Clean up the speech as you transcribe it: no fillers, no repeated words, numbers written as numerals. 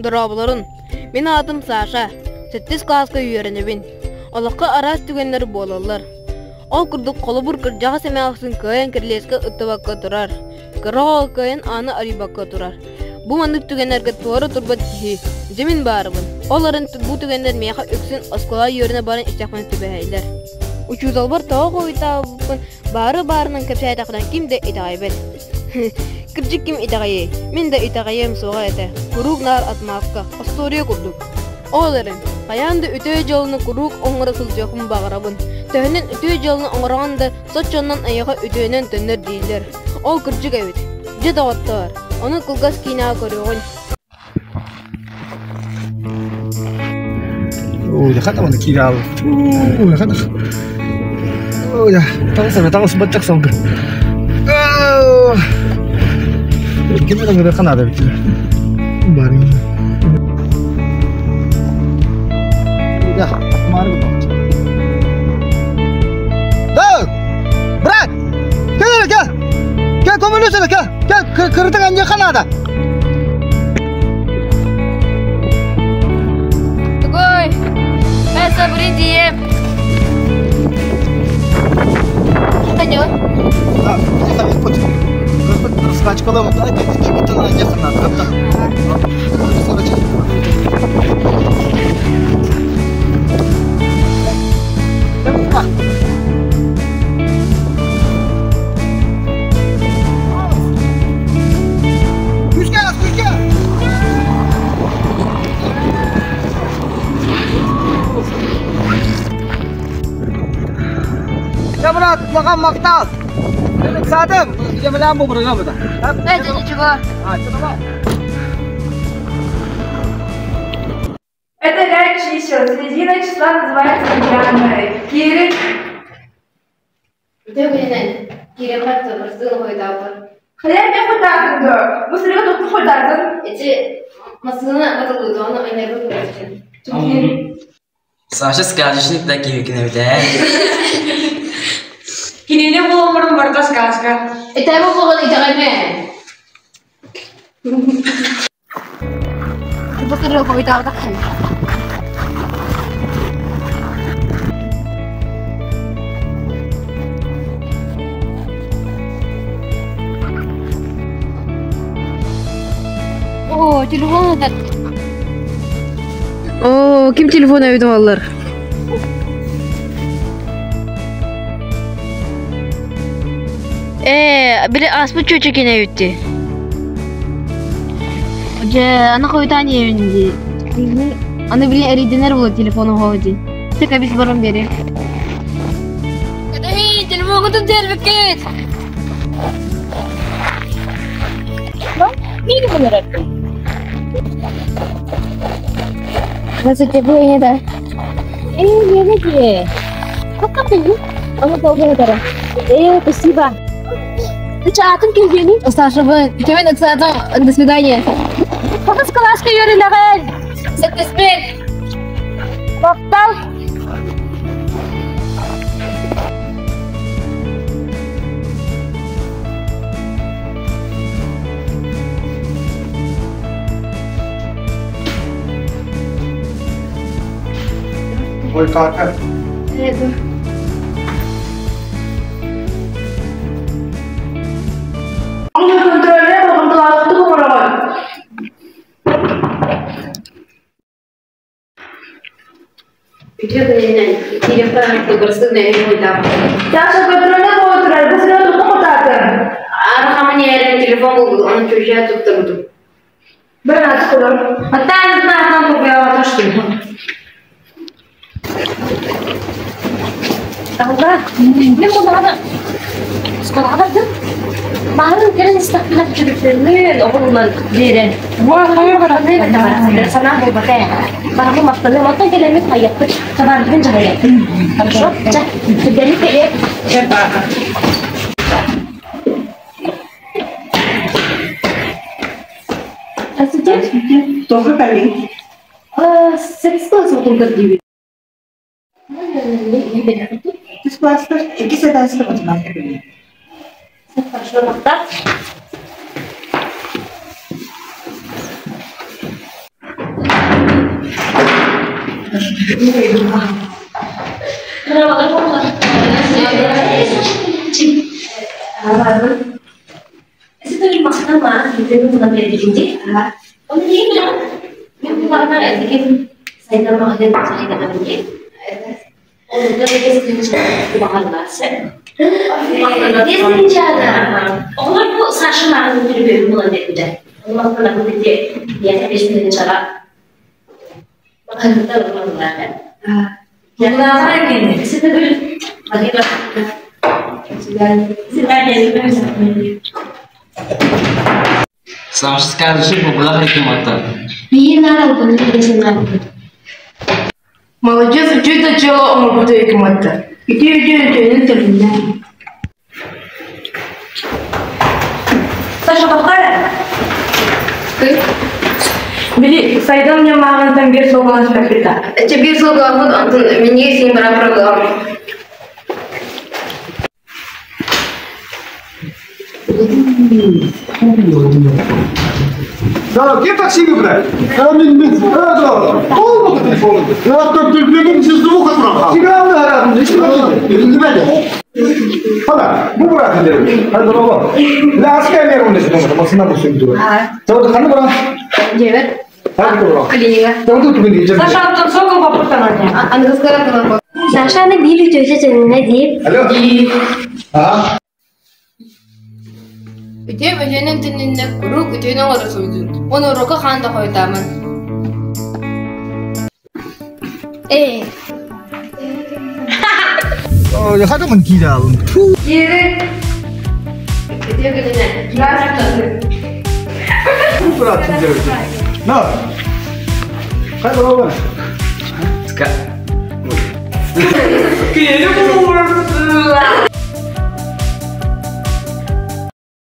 Дорооболорун! Мин аатым Саша, сэттис кылааска үөрэнэбин. Олоххо араас түгэннэр буолаллар. Ол курдук холобур кырдьаҕас эмээхсин кыайан кирилиэскэ ыттыбакка турар, кыра оҕо кыайан ааны арыйбакка турар. Бу маннык түгэннэргэ туора турбат киһи, дьэ мин баарыбын. Ол эрэн бу түгэннэр миэхэ үксүн оскуолаҕа үөрэнэ баран истэхпинэ түбэһэллэр. Учууталбар тоҕо хойутаабыппын баары баарынан кэпсээтэхпинэ ким да итэҕэйбэт. Кырдьык ким итэҕэйиэй, мин да итэҕэйиэм суоҕа этэ, куруук наар отмазка, остуоруйа курдук. Ол эрэн, хайаан да үтүө дьыаланы куруук оҥоро сылдьыахпын баҕарабын. Төһөнөн үтүө дьыаланы оҥороҕун да, соччонон эйиэхэ үтүөнэн төннөр дииллэр. Ол кырдьык эбит. Дьэ доҕоттоор, ону кылгас киинэҕэ көрүөҕүн. Улахан киирэ Улахан таҕыс баччах салгы. Ким да канада бит. Барин. Да, Да! Брат! Кел кел! Кел көмөлөсө кел! Кел кырытык анья канада. Тугуй? Сабрин дием. Что Брат, улахан махтал! Саатым, дьэмэлээн бу бырыгабыта. Это ничего. Это ряд чисел. Середина числа называется медианой. Кирик. Үтүө күнүнэн киириэххэ бырсыын хоһуйтаабыт. Хайа эмиэ хойутаатыҥ дуо? Бу сырыыга туохтан хойутаатыҥ? Ити массыына батыллыыта ону анньарбыт көрөөччү. Саша сказочник да киһикин эбит ээ. Кинини буолан барыта сказка. Итэҕэ буолан итэҕэймэ. Бу сырыыга хоһуйтаабатаххын. О, телефон этот. О, ким телефон эбит буоллар? Ээ, били ааспыт чүөчэ эбитти. Дьэ, аны хойутаан иһэбин дии. Аны били эрийдэнэр буолла телефону оһоо дии. Чэ, кэбис баран биэриэ. Кэтэһии, телефоҥҥутун түһэрбиккит! Здравствуйте, вы это... Эй, Как ты? Э, спасибо. Ты чаатын килгени? Саша, вы Кевин, до свидания. Хатас кылааска үөрэнэҕин. Сэттэспит. Махтал. Ой, как? Контрольнай болҕомтолоохтук оҥороҕун. Үтүө күнүнэн киириэххэ бырсыын эһиги буйдаабыт. Саша контрольнай буола турар, бу сырыа туохха хотаатыҥ? Архаман иһэрин телефон булбут, ону чүрчээ туттарбытым. Бір аты кулар. Оттан атынан купила то, что Алла, мен буоллаҕына оскуолаҕа бардым. Баарын кэлэн истэхпинэ чүрүктэринэн оҕолунан биэрэн санаа буолбата ээ. Бараммын махтаныам, оттон кэлэммит хайыахпыт, табаарбытын дьаһайыахпыт. Хорошо? Чэ, түргэнник кэлиэ. Здравствуйте. Тоже коллеги. Средства көрдүүбүт. Үс класстар, иккис этажка математика. Хорошо, махтал. Оҕолор бу Саша мааҕын түрүбүөһүн булан биэрбитэ. Ону махтанабын ити ийэтэ бэс Саша скажи, бубулах рекомата. Молодец, үчүгэй да дьыала оҥорбута өйдөммөттөр. Үтүө үтүө үтүөнү төлүннэ. Саша, тоқтар. Били, сайдан ньамааҕынтан биир суолга спэппита. Эче биир суолгааммыт онтун минньигэ сиин баран программ. Да, где такси выбрать? Olmadı telefonu. Ya döktürdüm siz звук отправил. Сигналны арадым, не сигналны. Ана, бу брат derim. Hadi baba. La asker yerim dedim. Masına bu sürdü. Tamam, ханы брат. Дьэбэр. Hadi baba. Клиника. Tamam, tut beni. Саша, антон сокол бапыртанат. Ангылскара Сашаны биир үтүөсэ төнүнэ диир. Алло. А? Үтүө бөтүөнэн төннүннэ куруук үтүөнү оҥоро сылдьын, уонна уруокка хаан да хойутааман. Ээ, Хата мын кииралым. Кири. үтүө күнүнэн. Брат derim. На. Hadi baba. Ска. Кири.